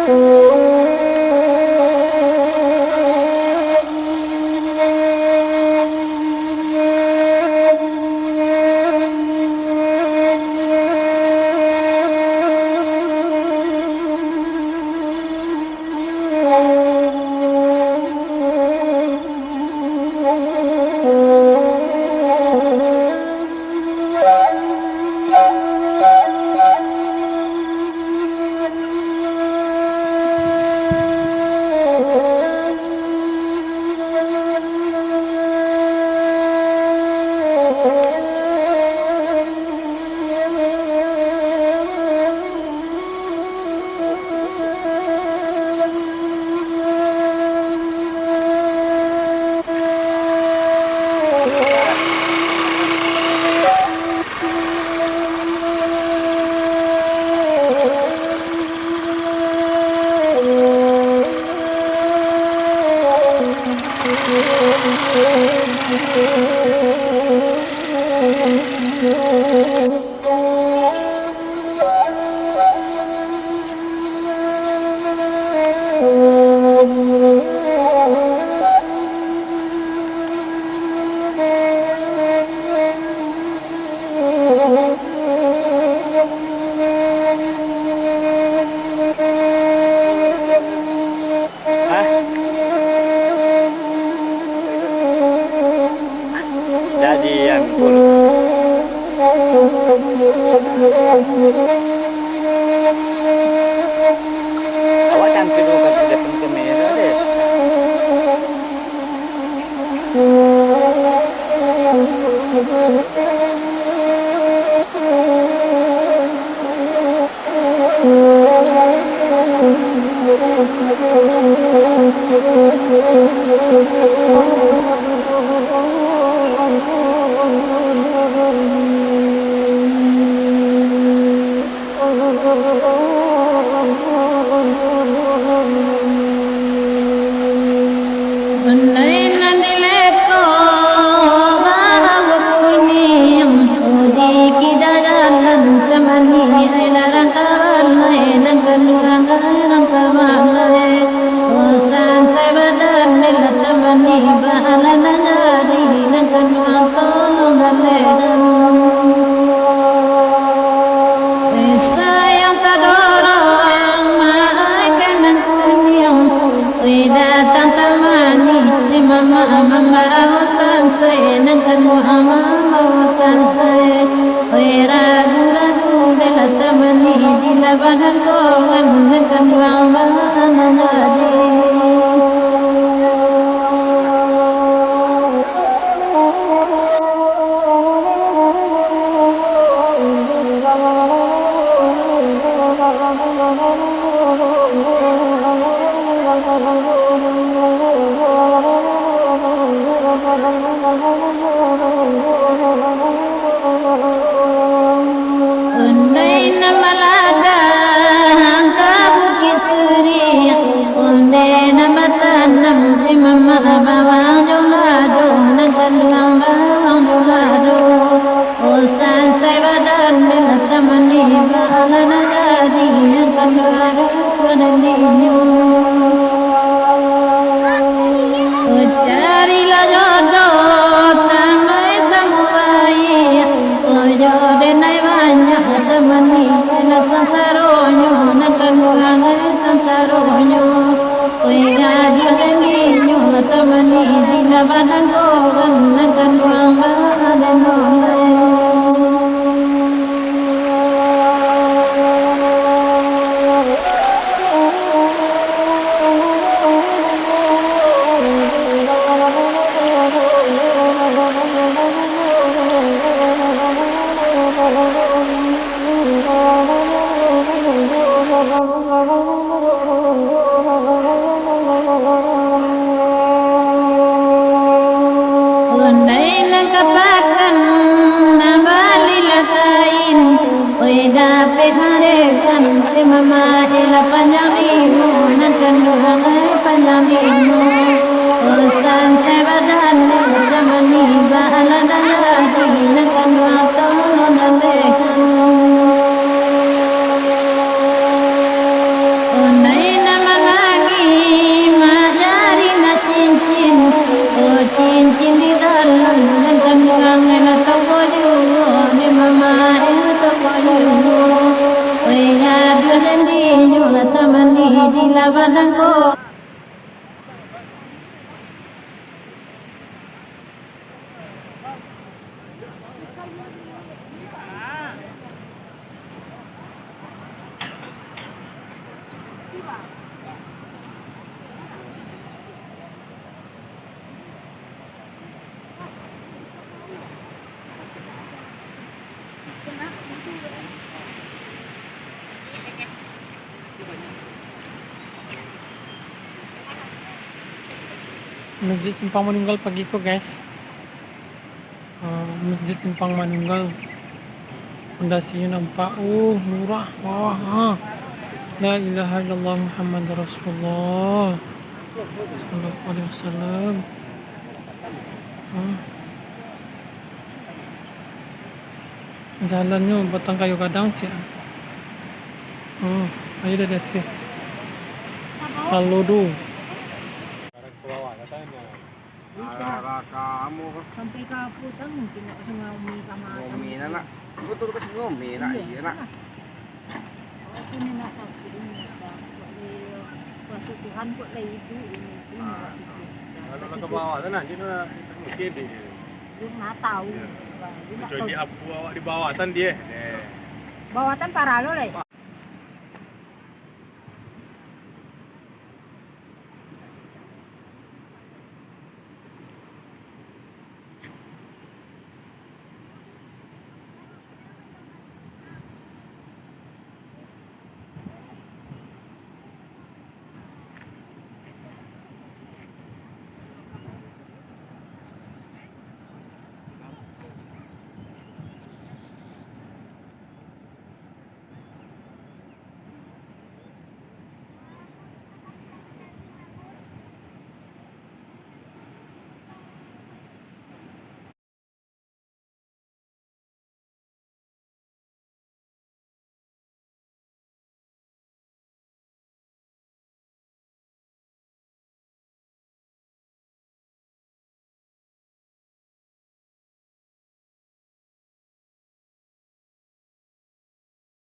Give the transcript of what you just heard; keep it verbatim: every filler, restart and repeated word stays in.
Hah? Jadi, Angku. Awak tampil dulu ka depan kamera deh. Pandai nan dileko, bahawa kuniang, udi kida jalan, tamani ai larang kawan, ai nan kanduang, ai nan kawan, ai. Usan sai badan, nila tamani, baalah nan jadi, nan kanduang tolong baledan. Sayang tadorong, maai kanang kuniang. Oi, datang tamani, di mama mambawa sansai, nan kanduang mambawa sansai. Oi, ragu-ragu, bela tamani, di labanan kowan, nan kanduang baalah nan jadi. Undai nan baladang ka Bukik Suriah, undai nan batanam di mamak bawang jo lado, nan kanduang bawang jo lado. Usan sai badan, bela tamani, baalah nan jadi, nan kanduang sudah dinyo. Carilah jodoh, tamai samuai. Ojo denai banyak tamani, lah sansaronyo, nan kanduang sansaronyo. Oi, gadih tandinyo tamani, di labanan kowan, nan kanduang badanai. Undai nan ka pakan, nan balilah kain. Oi, dapek marekan, oi mama, elah panjang limo, nan kanduang ai panjang limo. Usan sai badan, elah tamani, baalah nan jadi, nan kanduang tolong dapekkan. Undai Inyo lah tamandi di labanan ko. Masjid Simpang Manunggal pagi ko, guys. Ah, Masjid Simpang Manunggal. Pondasinyo nampak, oh, murah, wah, ha. La ilaha illallah Muhammad Rasulullah sallallahu alaihi wasallam. Ha. Jalannyo batang kayu gadang, ciek. Oh, ayo dah, dah, dah. Halo, do. Alah, kamu. Sampai ka apo tau, mungkin nak sama umi ka matan. Umi nak, nak. Betul ka sini umi nak, iya, nak. Aku ni nak takut ini, nak takut. Kuasa Tuhan kok lah iduik ini, itu nak takut. Kalau nak ka bawah sana, dia nak mungkin dia. Dia nak tahu. Dia nak tahu. Kecuali apo awak di bawah tan dia. Bawah tan parah lo, lai.